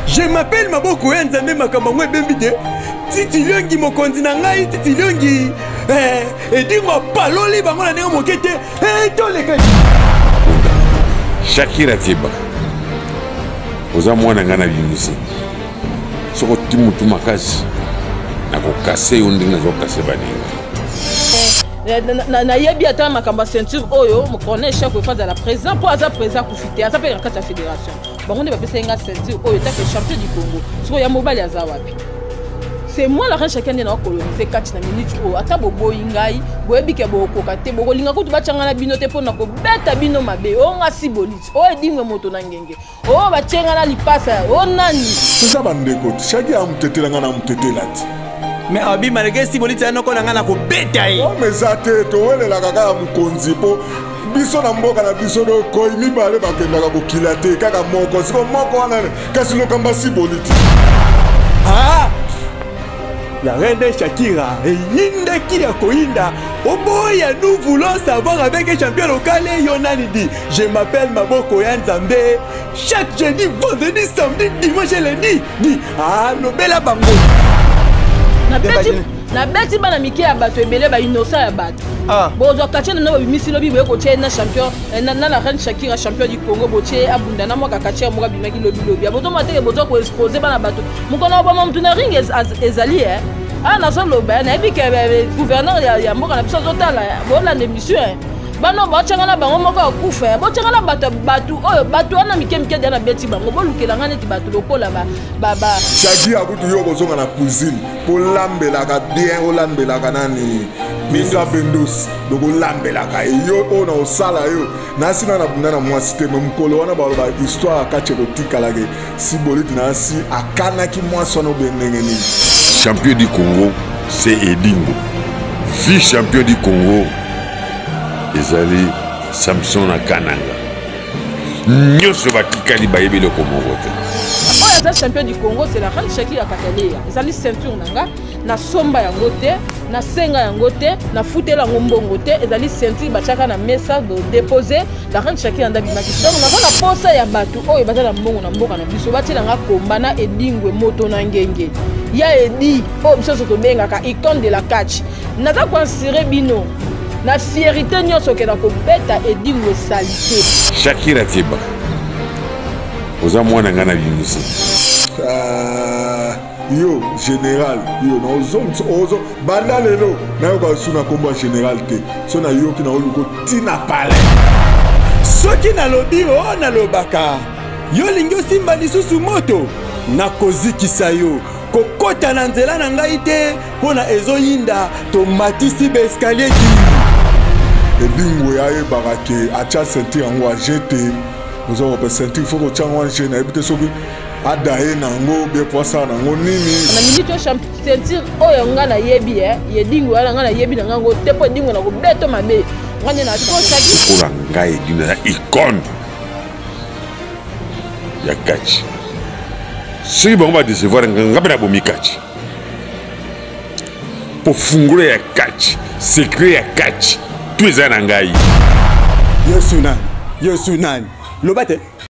Je m'appelle maboko ya Nzambe, makambo yango ebembi te. Titi Liongi mokonzi na ngai, Titi Liongi edingo apaloli bango na ndenge moke te. Toleka. Shakira Keba, oza mwana ngai na bimisi soki oti mutu makasi nakokase yo ndenge nazokase baninga. Nayebi ata makambo ya ceinture oyo Corneille Chako efa azala président mpo aza président akufi te, aza mpe na kati ya fédération. Bango nde bapesaki nga ceinture oyo etake champion du Congo. Sikoyo ya mobali aza wapi? C'est moi la reine Shakira nde nakolonize kati na minute oyo. Ata boboyi ngai, boyebi ke bokokoka te, bokolinga kutu batyanga na bino te mpo na kobeta bino mabe. Oyo nga siboliti, oyo edingwe moto na ngenge, oyo batyenga na lipasa, oyo nani? Toza bandeko te. Shaki amutetela nga na mutetela te. Mais abi malgré siboliti ya noko na ngai na kobeta ye. Ome eza te, towelelaka kaka mokonzi mpo biso na mboka na biso dokoi mibale bakendaka kokila te, kaka moko siko moko wana kasi lokamba siboliti. Ah! La reine Shakira eyindaki ya koyinda oboya. Nous voulons savoir avec un champion local yo nani dit je m'appelle maboko ya Nzambe. Chaque jeudi, vendredi, samedi, dimanche et lundi di ah lobela bango. Nabeti bana mike ya bato ebele, bainnocent ya bato. Bozwa katie na babimisi lobi, boye kotia ye na champion na la reine Shakira champion du Congo, botie abunda na mwaka katie moko abimaki lobilobi. Bozomona teke bozwa koexpose bana bato mokolo oboma motu na ring ezali e. Ah, nazoloba, nayebi ke gouverneur ya mboka na biso azotala, bolanda émission. Bano botyanga na bango moko akufa, botyanga na bato bato oyo bato wana mike mike dia nabeti bango, bolukela nga neti bato lokola ba Shaki akutu yo kozonga na cuisine olambelaka bien, olambelaka nani Misa Bendos, donc olambelaka yo oyo na osala yo nasi na nabunda na mwasi te. Me mokolo wana baloba histoire akati ekotikalake siboliti nasi akanaki mwasi wana obe ndenge nini. Champion du Congo, c'est Edingo. Vice champion du Congo ezali Samson na Kananga. Nyonso batikali bayebi eloko moko te. Oyo aza champion du Congo, c'est la reine Shakira Kataleya. Ezali ceinture na nga, nasomba yango te, nasenga yango te, nafutela yango mbongo te. Ezali ceinture batiaka na mesa dépose. La reine Shakira nde abimaki. Donc naza na posa ya bato oyo baza na mbongo na mboka na biso batiela nga komba na edingwe moto na ngenge ya edi oyo biso nyonso tobengaka icône de la catch. Naza koassure bino na fierité nyonso okenda kobeta edingwe esali te. Shakira Keba, oza mwana ngai na bimisi. Yo général, yo naozongisa ozo banda lelo nayoka lisusu na nkombo ya général te. So nayoki na oluka ntina palais. Soki nalobi o nalobaka yo olingi osimba lisusu moto, nakozikisa yo. Kokota na nzela na ngai te mpo na ezoyinda, tomatisi baeskalier ti. Edingwe ayebaka ke atya ceinture yango age te, oza kope ceinture fo kotya yango age. Nayebi te soki adaye nango bie po asala nango nini. Na minute oyo ceinture oyo nga nayebi edingwe wana nga nayebi na ngango te, mpo edingwe na kobeto mabe nga nde nakosaki. Lokola ngai edingwe naza icône ya catch, soki bango badecevoir nga, nga mpe nabomi catch mpo fungola ya catch, secret ya catch, tout eza na ngai. Yesu nani? Yesu nani? Loba te.